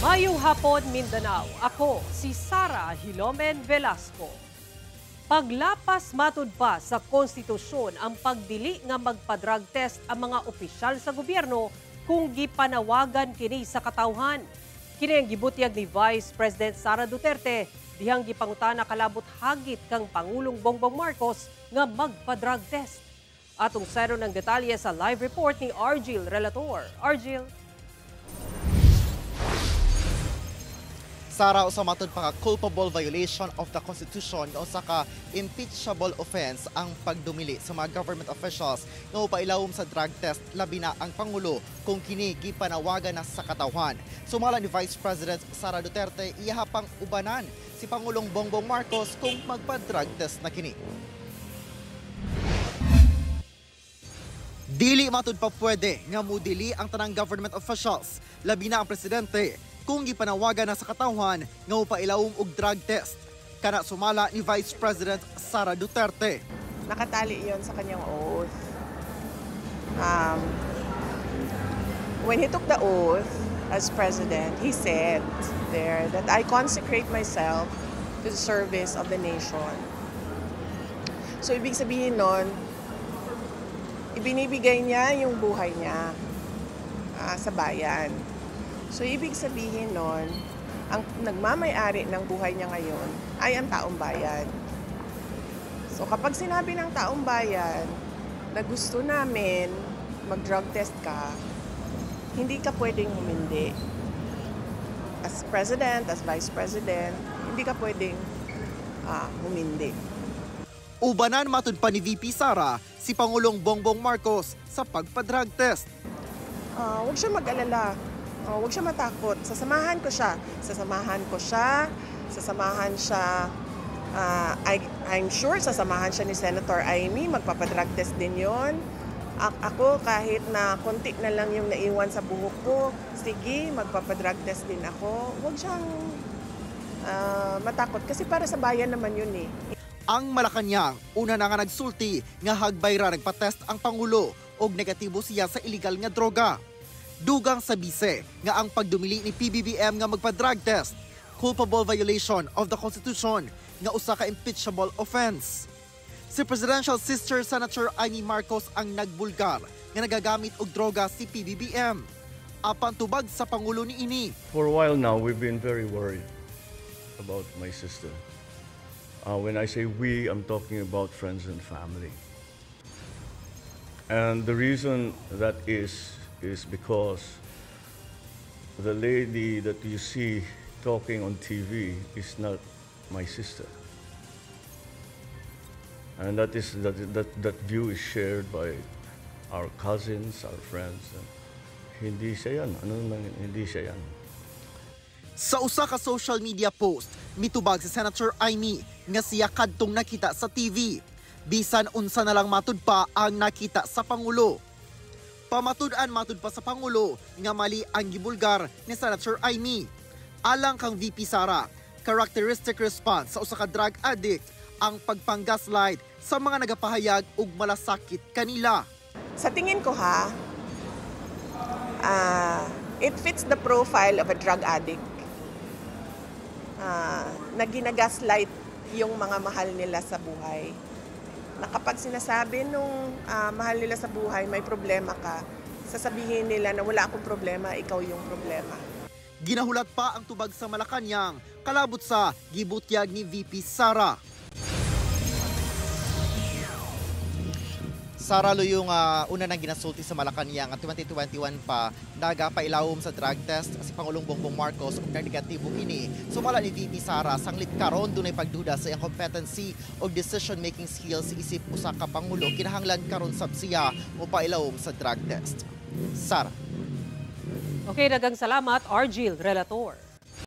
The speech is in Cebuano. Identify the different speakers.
Speaker 1: Mayong hapon, Mindanao. Ako si Sara Hilomen Velasco. Paglapas matud pa sa konstitusyon ang pagdili nga magpa-drug test ang mga opisyal sa gobyerno kung gipanawagan kini sa katawhan. Kini ang gibutyag ni Vice President Sara Duterte dihang gipangutana kalabot hagit kang Pangulong Bongbong Marcos nga magpa-drug test. Atong sayron ng detalye sa live report ni Argil Relator. Argil.
Speaker 2: Sara, usa matud pa ka culpable violation of the Constitution nga usa ka impeachable offense ang pagdumili sa mga government officials nga upailawom sa drug test, labi na ang Pangulo kung kini gipanawagan na sa katawhan. Sumala ni Vice President Sara Duterte, iyaha pang ubanan si Pangulong Bongbong Marcos kung magpa-drug test na kini. Dili matud pa pwede nga mudili ang tanang government officials, labi na ang presidente, kung gipanawagan na sa katawhan nga upailawom og drug test. Kana sumala ni Vice President Sara Duterte.
Speaker 3: Nakatali yon sa kanyang oath. When he took the oath as president, he said there that I consecrate myself to the service of the nation. So ibig sabihin nun, ibinibigay niya yung buhay niya sa bayan. So, ibig sabihin nun, ang nagmamay-ari ng buhay niya ngayon ay ang taong bayan. So, kapag sinabi ng taong bayan na gusto namin mag-drug test ka, hindi ka pwedeng humindi. As president, as vice president, hindi ka pwedeng humindi.
Speaker 2: Ubanan matud pa ni VP Sara si Pangulong Bongbong Marcos sa pagpa-drug test.
Speaker 3: Huwag siya mag-alala. Oh, huwag siya matakot. Sasamahan ko siya. Sasamahan ko siya. Sasamahan siya. I'm sure sasamahan siya ni Senator Amy. Magpapadrug test din yon. Ako, kahit na konti na lang yung naiwan sa buhok ko, sige, magpapadrug test din ako. Huwag siyang matakot. Kasi para sa bayan naman yun eh.
Speaker 2: Ang Malacanang, una na nga nagsulti nga hagbay ra nagpatest ang Pangulo og negatibo siya sa illegal nga droga. Dugang sa bise nga ang pagdumili ni PBBM nga magpa-drug test, culpable violation of the Constitution nga usa ka impeachable offense. Si Presidential Sister Senator Amy Marcos ang nagbulgar nga nagagamit og droga si PBBM. Apan tubag sa Pangulo niini.
Speaker 4: For a while now, we've been very worried about my sister. When I say we, I'm talking about friends and family. And the reason that is because the lady that you see talking on TV is not my sister. And that view is shared by our cousins, our friends. And hindi siya yan. Ano nang hindi siya yan?
Speaker 2: Sa usa ka social media post, mitubag si Senator Amy nga siya kadtong nakita sa TV. Bisan unsa na lang matud pa ang nakita sa Pangulo. Pamatud-an matud pa sa Pangulo nga mali ang gibulgar ni Senator Amy. Alang kang VP Sara, characteristic response sa usa ka drug addict ang pagpanggaslight sa mga nagapahayag og malasakit kanila.
Speaker 3: Sa tingin ko ha, it fits the profile of a drug addict. Na ginagaslight yung mga mahal nila sa buhay. Na kapag sinasabi nung mahal nila sa buhay, may problema ka, sasabihin nila na wala akong problema, ikaw yung problema.
Speaker 2: Ginahulat pa ang tubag sa Malacanang, kalabot sa gibutyag ni VP Sara. Sara, yung una nang ginasulti sa Malacanang ang 2021 pa, nagapailawom sa drug test si Pangulong Bongbong Marcos ug negatibo kini. Sumala ni VP Sara, sanglit karon dunay pagduda sa iyang competency o decision-making skills isip usa ka pangulo, kinahanglan karon sab siya mopailawom sa drug test. Sara.
Speaker 1: Okay, daghang salamat, Argil Relator.